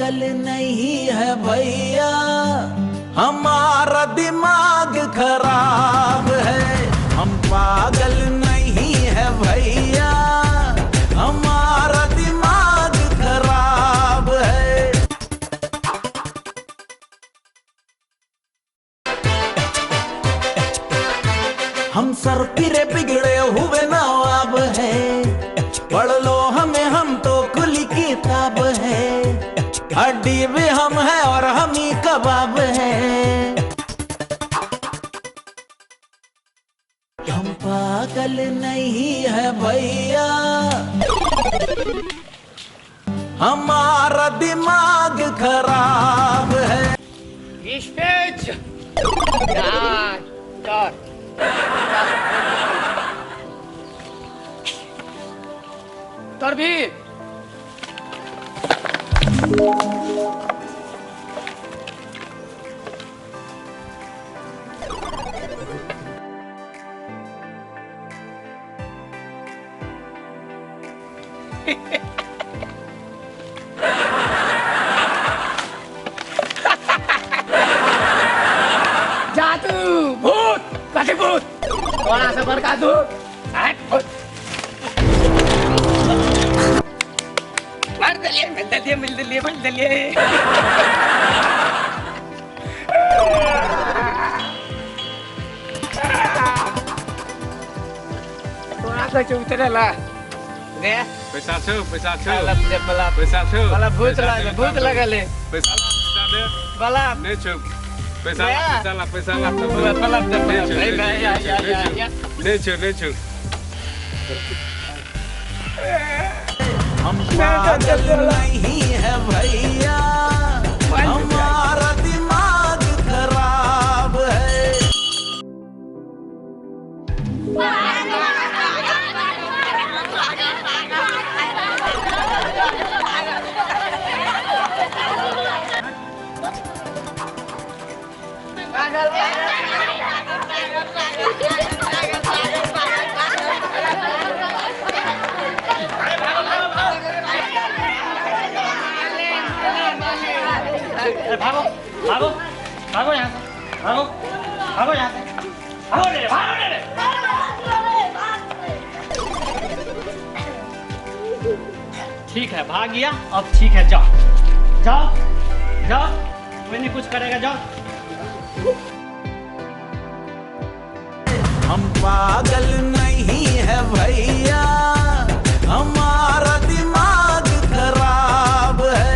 पागल नहीं है भैया, हमारा दिमाग खराब है। हम पागल नहीं है भैया, हमारा दिमाग खराब है। हम सर फिरे बिगड़े हुए नवाब है, पढ़ लो हमें हम तो खुली किताब है। हड्डी भी हम है और हम ही कबाब है। हम पागल नहीं है भैया, हमारा दिमाग खराब है। तर भी जादू भूत कथी भूत थोड़ा सा बड़का दूध मार दलिए मिल दलिए मिल दलिए मिल दलिए। थोड़ा सा चुतरे ला रे पैसा छौ, पैसा छौ, बला पैसा छौ, बला भूत लगे, भूत लगले पैसा ला, दे बला नहीं छौ पैसा ला, पैसा ला, पैसा ला, बला बला नहीं छौ, नहीं छौ। हम पागल नहीं है भैया, हमारा दिमाग खराब है। भागो भागो भागो यहाँ से, भागो भागो यहाँ से, भागो रे, भागो रे। ठीक है भाग गया अब, ठीक है जाओ जाओ जाओ, कोई नहीं कुछ करेगा, जाओ। हम पागल नहीं है भैया, हमारा दिमाग खराब है।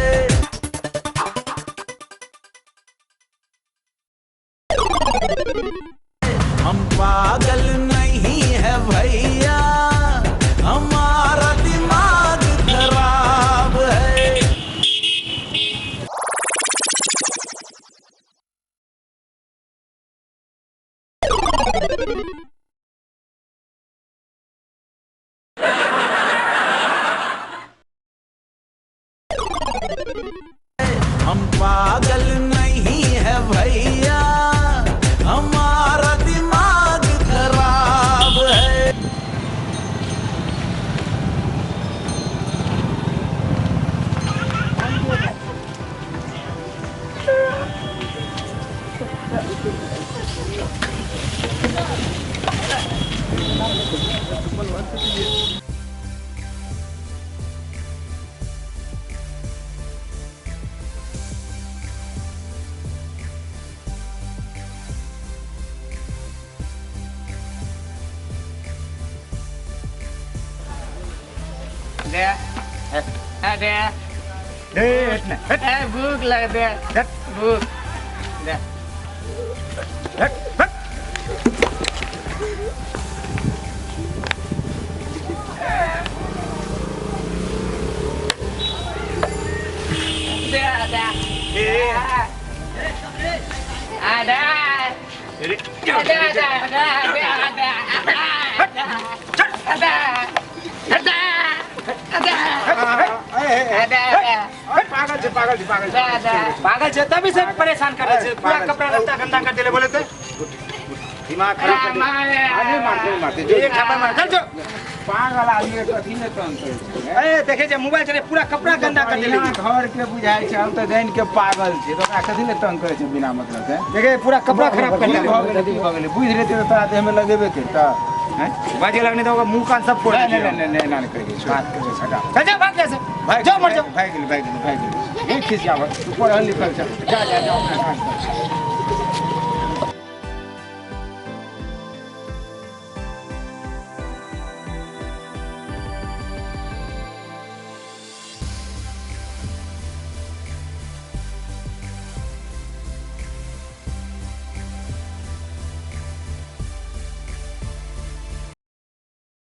हम पागल नहीं है भैया, हमारा दिमाग खराब है। हम पागल नहीं है भैया, हमारा दिमाग खराब है। दे दे दे भूख लग दे, भूख दे। दे दे पागल छे, पागल छे, पागल छे, पागल छे तभी से परेशान करे छे, पूरा कपड़ा लत्ता गंदा कर देले बोले ते दिमाग खराब कर दे। मारते मारते जो एक थप्पड़ मार चल जो। पागल आदमी के कथी ने तंग करै छै? ए देखे छै मोबाइल चले, पूरा कपड़ा गंदा कर देले। बढ़िआँ घर के बुझाइ छै, हम तऽ जानि के पागल छै, तऽ ओकरा कथी ले तंग करै छै बिना मतलब के? देखे, पूरा कपड़ा खराब कर की देले। भऽ गेलै, की भऽ गेलै? बुझि लेतै तऽ तोरा देहमे लगेबे करतै, हैं? बाजे लगने तो मुंह कान सब फोड़ नहीं देते। नहीं नहीं, नहीं, नहीं, कहि बात करै छै, हटा। चल जा, भाग जा से। भागि जाओ, मर जाओ। भागि गेलै, भागि गेलै, भागि गेलै। नहीं खिसियाबऽ, तू पढ़ल लिखल छ, जा जा जा, अपना काज कर।